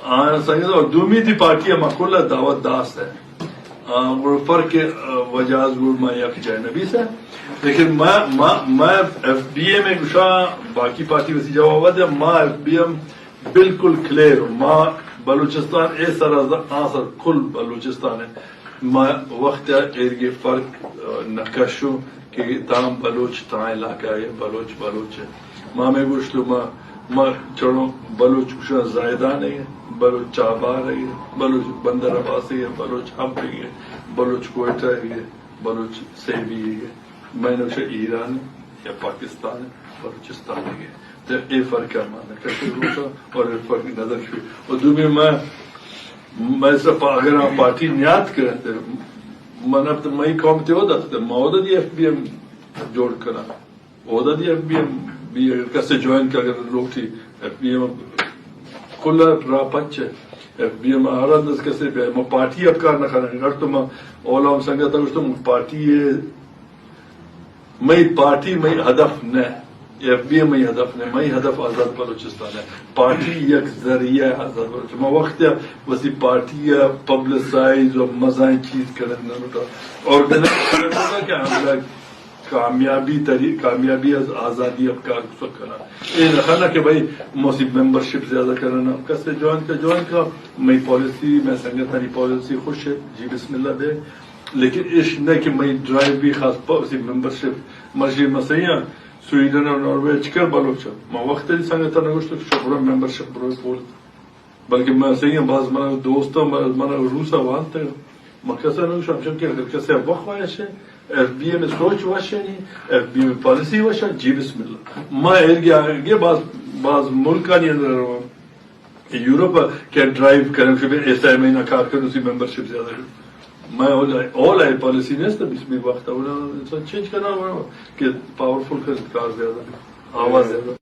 آ، سنگت، اور دومی دی پارٹی ما کل دعوت داس ہے۔ آ، گڑا فرق، آ، وجہ از گڑا ما یک جائے نبیس ہے۔ لیکن ما، ما، ما ایف بی ایم گشا، باقی پارٹی وسی جواب دے، ما ایف بی ایم بالکل کلیئر، ما بلوچستان اے سر از آ سر کل بلوچستان ہے۔ ما وقت ایرگے فرق، آ، نکشو کہ تام بلوچ تام علاقہ ہے، بلوچ بلوچ ہے۔ ما میں گوشت ما، ما چڑو بلوچ گوشاں زاہدان ہے، بلوچ چابار ہے، بلوچ بندر عباس ہے، بلوچ حب ہے، بلوچ کوئٹہ ہے، بلوچ سیبی ہے۔ میں نوشہ ایران یا پاکستان، بلوچستان ہے۔ تو اے فرق ہے مانا کشی روشا اور اے فرق نظر شوی۔ اور دومی میں، میں سب اگر ہم پارٹی نیاد کریں تو من اب تو مئی قوم تے ہو دات تو مودا دی ایف بی ایم جوڑ کرا۔ اودا دی ایف بی ایم بی اگر کسے جوائن کا اگر لوٹی، ایف بی ایم کل را پچ ہے۔ ایف بی ایم ہر انداز کسے بے، ما پارٹی اب کار نہ کریں۔ اگر تو ما اولا ہم سنگت گوشت تو پارٹی ہے، مئی پارٹی مئی ہدف نہ، ایف بی ایم مئی ہدف نہ، مئی ہدف آزاد بلوچستان ہے۔ پارٹی یک ذریعہ ہے آزاد بلوچستان۔ ما وقت یا وسی پارٹی یا پبلسائز و مزائیں چیز کرن نہ لوٹا۔ آرگنائز کرن لوٹا کہ ہم لوگ کامیابی تری-، کامیابی از آزادی اب کار کسک کرا۔ اے نہ خلا کہ بھائی موسی ممبرشپ زیادہ کرنا، کسے جوائن کا، جوائن کا، مئی پالیسی، میں سنگتانی پالیسی خوش ہے، جی بسم اللہ دے۔ لیکن اش نہ کہ مئی ڈرائیو بھی خاص پالیسی ممبرشپ، مرشی مسیحاں، سویڈن اور ناروے چکر بلوچ۔ ما وقت دی سنگتاں نگوشت کہ شو برو ممبرشپ برو پول۔ بلکہ من سہی باز من دوستاں من، من روس ء وانتگ۔ من کس ء نگوش ہمشن کہ اگر کس ء وقت وش ہے، ایف بی ایم سوچ وش ہے، ایف بی ایم پالیسی وش ہے، جی بسم اللہ۔ ما ایرگے آگے باز، باز ملکانی اندر رواں۔ یورپ ء کہ ڈرائیو کرن کہ ایس آئی ایم نا کار کرن، اسی ممبرشپ زیادہ کرن۔ میں اول، اول آئی پالیسی نہیں ہے، بسم وقت اولا انسان چینج کرنا ہوا کہ پاورفل کر کار زیادہ، آواز زیادہ۔